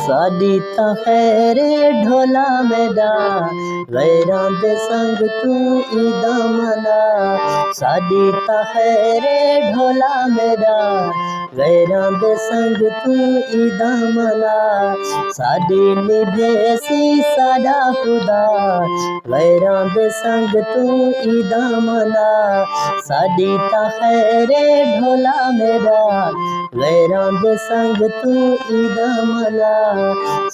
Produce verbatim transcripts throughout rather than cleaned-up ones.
ساݙی تاں خیر اے ڈھولا میݙا، غیراں دے سنگ توں عیداں منا۔ ساݙی تاں خیر اے ڈھولا میݙا، غیراں دے سنگ توں عیداں منا۔ ساݙی نبھیسی ساݙا خدا، غیراں دے سنگ توں عیداں منا۔ ساݙی تاں خیر اے ڈھولا میݙا، غیراں دے سنگ توں عیداں منا۔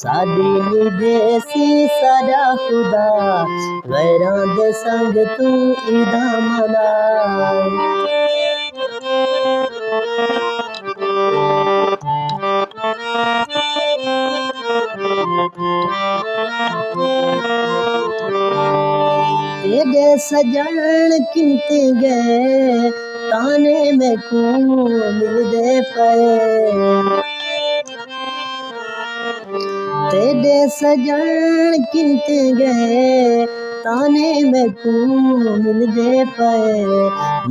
ساݙی نبھیسی ساݙا خدا، غیراں دے سنگ توں عیداں منا۔ تیݙے سڄݨ کنتے ڳئے، طعنے میکوں ملدے پئے۔ تیݙے سڄݨ کنتے ڳئے، طعنے میکوں ملدے پئے۔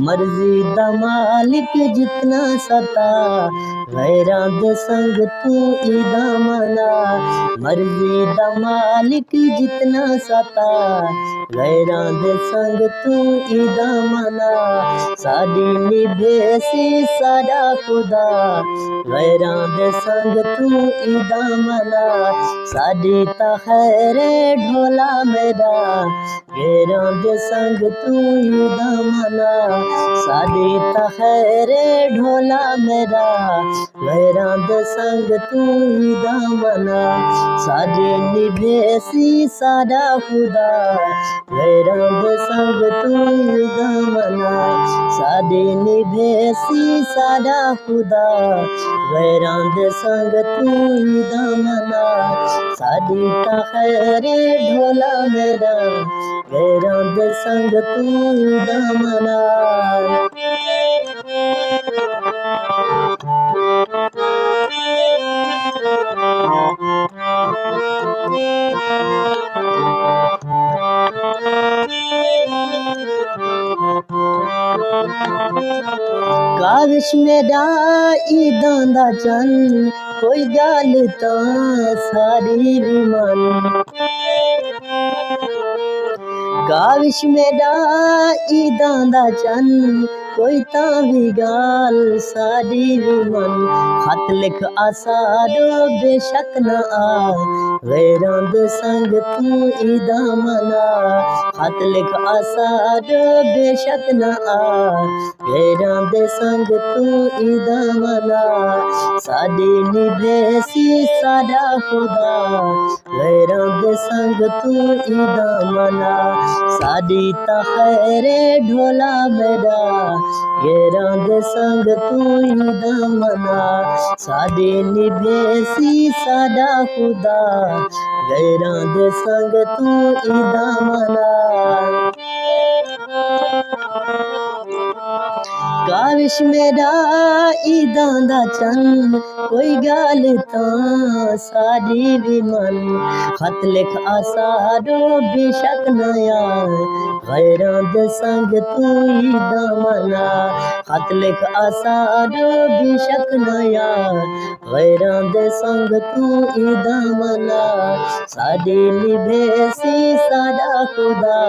مرضی دا مالک جتنا ستا، غیراں دے سنگ توں عیداں منا۔ مرضی دا مالک جتنا ستا، غیراں دے سنگ توں عیداں منا۔ ساݙی نبھیسی ساݙا خدا، غیراں دے سنگ توں عیداں منا۔ ساݙی تاں خیر اے ڈھولا میݙا، غیراں دے سنگ توں عیداں منا۔ ساݙی تاں خیر اے ڈھولا میݙا، غیراں دے سنگ توں عیداں منا۔ ساݙی نبھیسی ساݙا خدا، غیراں دے سنگ توں عیداں منا۔ ساݙی نبھیسی ساݙا خدا، غیراں دے سنگ توں عیداں منا۔ ساݙی تاں خیر اے ڈھولا میݙا، غیراں دے سنگ توں عیداں منا۔ کاوش میݙا عیداں دا چن، کوئی ڳالھ تاں ساݙی وی من۔ کاوش میݙا عیداں دا چن، کوئی تاں وی ڳالھ ساݙی وی من۔ خط لکھ آساݙو بے شک نہ آ، غیراں دے سنگ توں عیداں منا۔ خط لکھ آساݙو بے شک نہ آ، غیراں دے سنگ توں عیداں منا۔ ساݙی نبھیسی ساݙا خدا، غیراں دے سنگ توں عیداں منا۔ ساݙی تاں خیر اے ڈھولا میݙا، غیراں دے سنگ توں عیداں منا۔ ساݙی نبھیسی ساݙا خدا، غیراں دے سنگ توں عیداں منا۔ کاوش میݙا عیداں دا چن، کوئی ڳالھ تاں ساݙی وی من۔ خط لکھ آساݙو بے شک نہ آ، غیراں دے سنگ توں عیداں منا۔ خط لکھ آساݙو بے شک نہ آ، غیراں دے سنگ توں عیداں منا۔ ساݙی نبھیسی ساݙا خدا،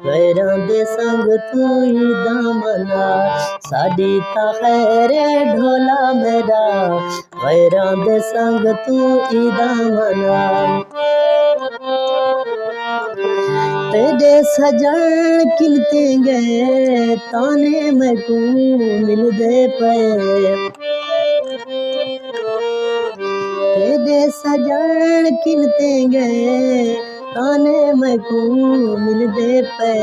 غیراں دے سنگ توں عیداں منا۔ ساݙی تاں خیر اے ڈھولا میݙا، غیراں دے سنگ توں عیداں منا۔ تیݙے سڄݨ کنتے ڳئے، طعنے میکوں ملدے پئے۔ تیݙے سڄݨ کنتے ڳئے، طعنے میکوں ملدے پئے۔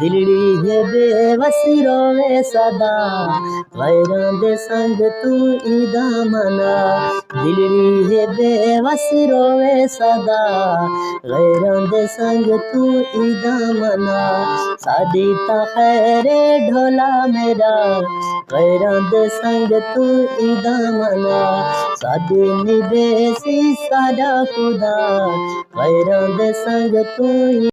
دلڑی ہے بے وس رووے سدا، غیراں دے سنگ توں عیداں منا۔ دلڑی ہے بے وس رووے سدا، غیراں دے سنگ توں عیداں منا۔ ساݙی تاں خیر اے ڈھولا میݙا، غیراں دے سنگ توں عیداں منا۔ ساݙی نبھیسی ساݙا خدا، غیراں دے سنگ توں